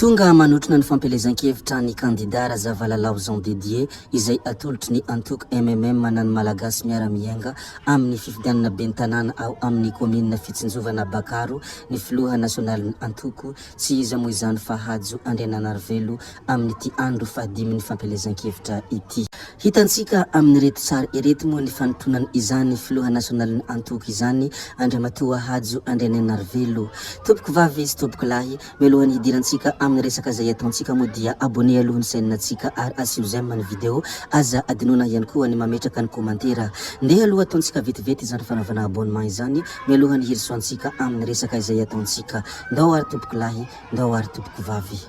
Tonga manotrona ny fampielezan-kevitra ny kandida Razavalalao Jean de Dieu izay atolotry ny antoko MMM na ny Malagasy Miara-Miainga amin'ny fifidianana ben'ny tanàna ao amin'ny kaominina Fitsinjovana Bakaro ny filoha nasionalin'ny antoko, tsy iza moa izany fa Hajo Andriananarivelo amin'ity andro fahadimin'ny fampielezan-kevitra ity. Hitantsika amin'ireto sary ireto moa ny fanotronana izany filoha nasionalin'ny antoko izany, Andriamatoa Hajo Andrianainarivelo. Tompoko vavy sy tompoko lahy, mialohan'ny hidirantsika amin'ny resaka izay ataontsika moa dia abonner aloha ny chaîne-ntsika ary asio j'aime ny vidéo, aza adinoina ihany koa ny mametraka ny commentaire. Ndeha aloha ataontsika vetivety izany fanaovana abonnement izany mialohan'ny hirosoantsika amin'ny resaka izay ataontsika. Ndao ary tompoko lahy, Ndao ary tompoko vavy.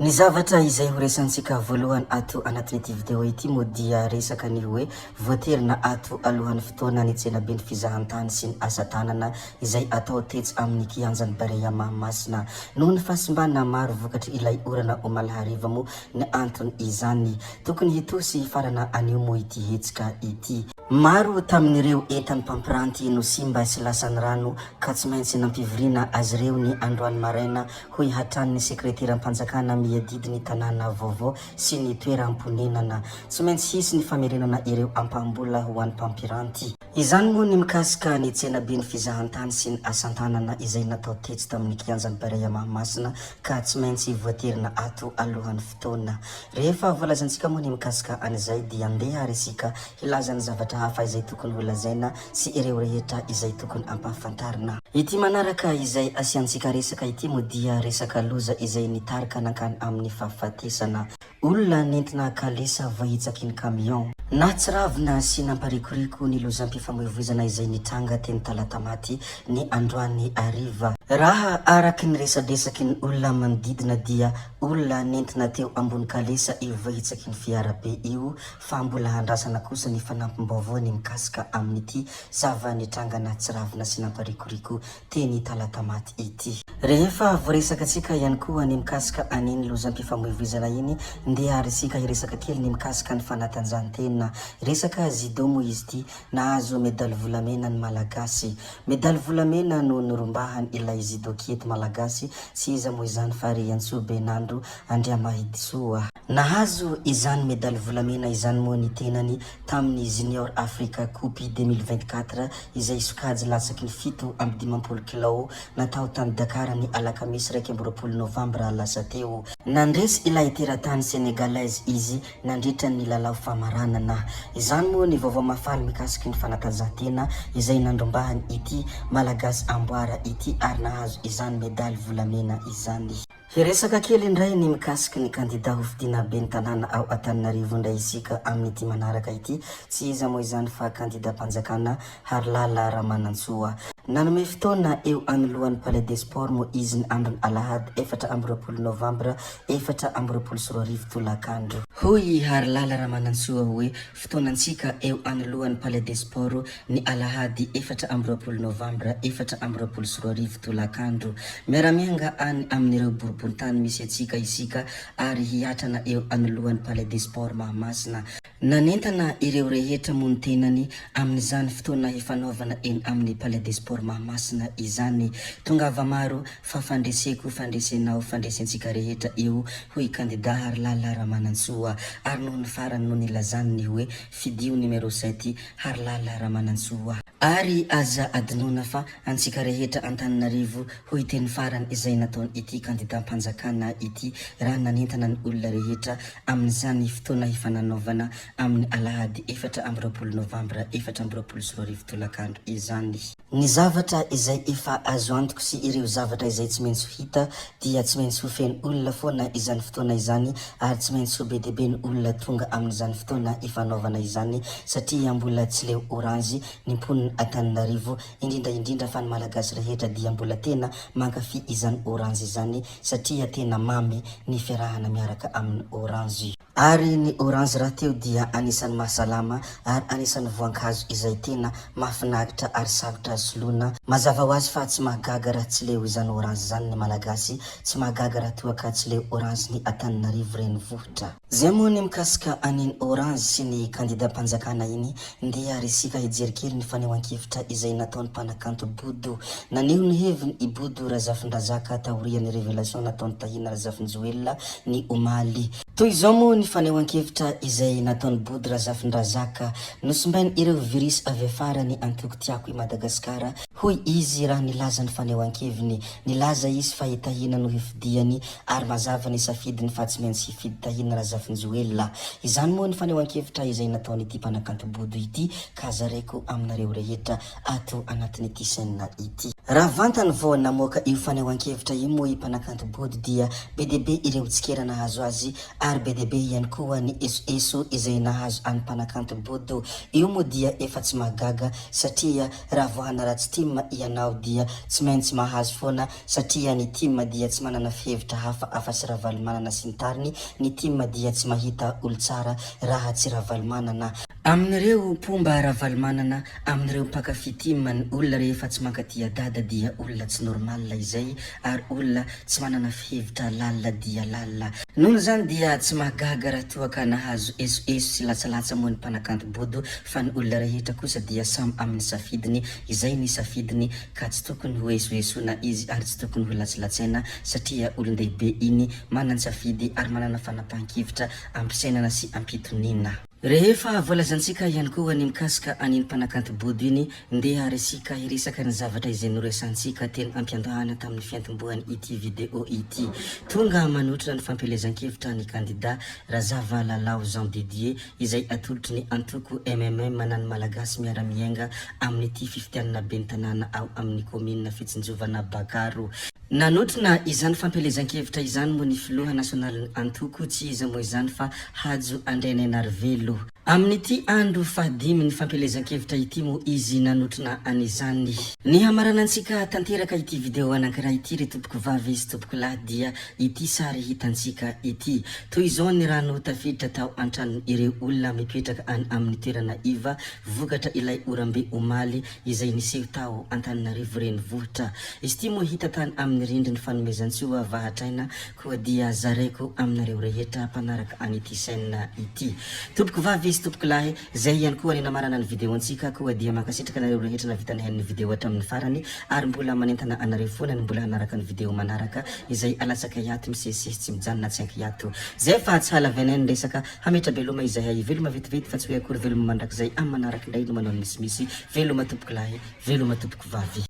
Ny zavatra izay ho resantsika voalohany ato anatin'ity video ity moa dia resaka ny hoe voatery na ato alohan'ny fotoana ny tsenaben'ny fizahantany sy ny asa tanana izay atao tetsy amin'ny kianjan'ny Barea Mahamasina. Noho ny fahasimbana maro vokatry ilay orana omaly hariva moa ny antony izany. Tokony hitohy sy hifarana anio moa ity hetsika ity. Maro tamin'ireo entan'ny mpampiranty no simba sy lasan'ny rano ka tsy maintsy nampivoriana azy ireo ny androany maraina, hoy hatrany ny sekreteram-panjakana miadidy ny tanàna vaovao sy ny toeram-ponenana. Tsy maintsy hisy ny famerenana ireo ampaham-bola ho an'ny mpampiranty. Izany moa ny mikasika ny tsenaben'ny fizahantany sy ny asan-tanana izay natao tetsy tamin'ny kianjan'ny Barea Mahamasina ka tsy maintsy voaterina ato alohan'ny fotoana. Rehefa voalazantsika moa ny mikasika an'izay dia ndeha ary isika hilaza ny zavatra hafa izay tokony ho lazaina sy ireo rehetra izay tokony ampahafantarina. Ity manaraka izay asiantsika resaka ity moa dia resaka loza izay nitarika nankany amin'ny fahafatesana. Olona nentina kalesa voahitsaky ny camion. Nahatsiravina sy namparikoriko ny lozam-pifamoivoizana izay nitranga teny Talatamaty ny androany hariva. Raha araka ny resadresaky ny olona manodidina dia olona nentina teo ambony kalesa io voahitsaky ny fiarabe io fa mbola andrasana kosa ny fanampim-baovao ny mikasika amin'ity zava-nitranga nahatsiravina sy namparikoriko teny Talatamaty ity. Rehefa voaresaka-tsika ihany koa ny mikasika an'iny lozam-pifamoivoizana iny, ndeha ary isika hiresaka kely ny mikasika ny fanatanjahantena. Resaka judo moa izy ity, nahazo medaly volamena ny Malagasy. Medaly volamena no norombahan ilay judokiety Malagasy, tsy iza moa izany fa Riantsoa Benandro Andriamahidisoa. Nahazo izany medaly volamena izany moa ny tenany tamin'ny Junior Africa Coupe 2024 izay sokajy latsaky ny 57 kilao natao tany Dakar ny alakamisy 21 novambra lasa teo. Nandresy ilay teratany Sénégalaise izy nandritra ny lalao famaranana. Izany moa ny vaovao mahafaly mikasiky ny fanatanjahantena izay nandrombahany ity Malagasy amboara ity ary nahazo izany medaly volamena izany. Hiresaka kely indray ny mikasiky ny kandida hofidiana ben'ny tanàna ao Antananarivo indray isika amin'ity manaraka ity, tsy iza moa izany fa kandidam-panjakana Harilala Ramanantsoa. Nanome fotoana eo anoloan'ny Palais des Sports moa izy ny andron'ny alahady 24 novambra 2024 tolakandro. Hoy i Harilala Ramanantsoa hoe fotoanantsika eo anoloan'ny Palais des Sports ny alahady 24 novambra 2024 tolakandro. Miara-mianga any amin'ireo boriborintany misy antsika isika ary hiatrana eo anoloan'ny Palais des Sports Mahamasina. Nanentana ireo rehetra moa ny tenany amin'izany fotoana hifanaovana eny amin'ny Palais des Sports Mahamasina izany. Tongava maro fa fandreseko, fandresenao, fandresentsika rehetra io, hoy kandida Harilala Ramanantsoa. Ary noho ny farany no nilazany ny hoe fidio numéro sept Harilala Ramanantsoa. Ary aza adinoina fa antsika rehetra Antananarivo, hoy teny farany izay nataon ity kandidam-panjakana ity raha nanentana ny olona rehetra amin'izany fotoana hifananaovana amin'ny alahady 24 novambra 2024 tolakandro izany. Ny zavatra izay efa azo antoko sy ireo zavatra izay tsy maintsy ho hita dia tsy maintsy ho feno olona foana izany fotoana izany ary tsy maintsy ho be dia be ny olona tonga amin'izany fotoana ifanaovana izany satria mbola tsy leo orange ny mponin Antananarivo indrindra indrindra fa ny Malagasy rehetra dia mbola tena mankafy izany orange izany satria tena mamy ny fiarahana miaraka amin'ny orange. Ary ny orange rahateo dia anisan'ny mahasalama ary anisan'ny voankazo izay tena mahafinaritra ary sarotra soloina. Mazava ho azy fa tsy mahagaga raha tsy leo izany orange izany ny Malagasy, tsy mahagaga raha toa ka tsy leo orange ny Antananarivo renivohitra. Zay moa ny mikasika an'iny orange sy ny kandidam-panjakana iny, ndeha ary isika hijery kely ny fanehoan-kevitra izay nataon'ny mpanakanto Bodo. Naneho ny heviny i Bodo Razafindrazaka taorian'ny révélation nataon'i Tahina Razafinjoelina ny omaly. Toy izao moa ny fanehoan-kevitra izay nataon'i Bodo Razafindrazaka, Nosimbain'ireo virus avy afara ny antoko Tiako i Madagasikara, hoy izy raha nilaza ny fanehoan-keviny. Nilaza izy fa i Tahina no hifidiany ary mazava ny safidiny fa tsy maintsy hifidy Tahina Razafinjoelina. Izany moa ny fanehoan-kevitra izay nataon'ity mpanakanto Bodo ity ka zaraiko aminareo rehetra ato anatin'ity chaîne ity. Raha vantany vao namoaka io fanehoan-kevitra io moa i mpanakanto Bodo dia be dia be ireo tsikera nahazo azy ary be dia be ihany koa ny esoeso izay nahazo an'i mpanakanto Bodo. Io moa dia efa tsy mahagaga satria raha vao hanaratsy tim ianao dia tsy maintsy mahazo foana satria ny tim dia tsy manana fihevitra hafa afa-tsy Ravalomanana sy ny tariny, ny tim dia tsy mahita olon-tsara raha tsy Ravalomanana. Amin'ireo mpomba Ravalomanana, amin'ireo mpankafy tim ny olona rehefa tsy mankatia dada dia olona tsy normal izay ary olona tsy manana fihevitra lalina dia lalina. Noho izany dia tsy mahagaga raha toa ka nahazo esoeso sy latsalatsa moa ny mpanakanto bodo fa ny olona rehetra kosa dia samy amin'ny safidiny izay ny safidiny ka tsy tokony ho esoesoina izy ary tsy tokony ho latsilatsaina satria olon-dehibe iny manan-tsafidy ary manana fanapahan-kevitra am-pisainana sy am-pitoniana. Rehefa voalazantsika ihany koa ny mikasika an'iny mpanakanto bodo iny, ndeha ary isika hiresaka ny zavatra izay noresahantsika teny ampiandohana tamin'ny fiantombohan' ity video ity. Tonga manotrona ny fampielezan-kevitra ny kandida Razava Lalao Jean de Dieu izay atolotry ny antoko MMM na ny Malagasy Miara-Miainga amin'ity fifidianana ben'ny tanàna ao amin'ny kaominina Fitsinjovana Bakaro. Nanotrona izany fampielezan-kevitra izany moa ny filoha nasionalin'ny antoko, tsy iza moa izany fa Hajo Andrianainarivelo. Amin'ity andro fahadimy ny fampielezan-kevitra ity moa izy nanotrona an'izany. Ny hamaranantsika tanteraka ity video anankiray ity ry tompoko vavy sy tompoko lahy dia ity sary hitantsika ity. Toy izao ny rano tafiditra tao an-tranon'ireo olona mipetraka any amin'ny toerana iva vokatra ilay oram-be omaly izay niseho tao Antananarivo renivohitra. Izy ity moa hita tany amin'ny rindrin'ny fanomezantsoa Vahatraina koa dia zaraiko aminareo rehetra mpanaraka an'ity chaîne ity. Tompoko vavy sy tompoko lahy, zay ihany koa ny namarana ny vidéo-ntsika koa dia mankasitraka anareo rehetra navita nihaino ny vidéo hatramin'ny farany ary mbola manentana anareo foana ny mbola hanaraka ny vidéo manaraka izay alatsakay ato misesisesy tsy mijanona tsy ankiato. Zay fa tsy halavainay ny resaka Hametra-beloma izahay. Veloma vetivety fa tsy hoe akory veloma mandrakizay. Amin'ny manaraka indray no manao ny misimisy. Veloma tompokolahy, veloma tompokovavy.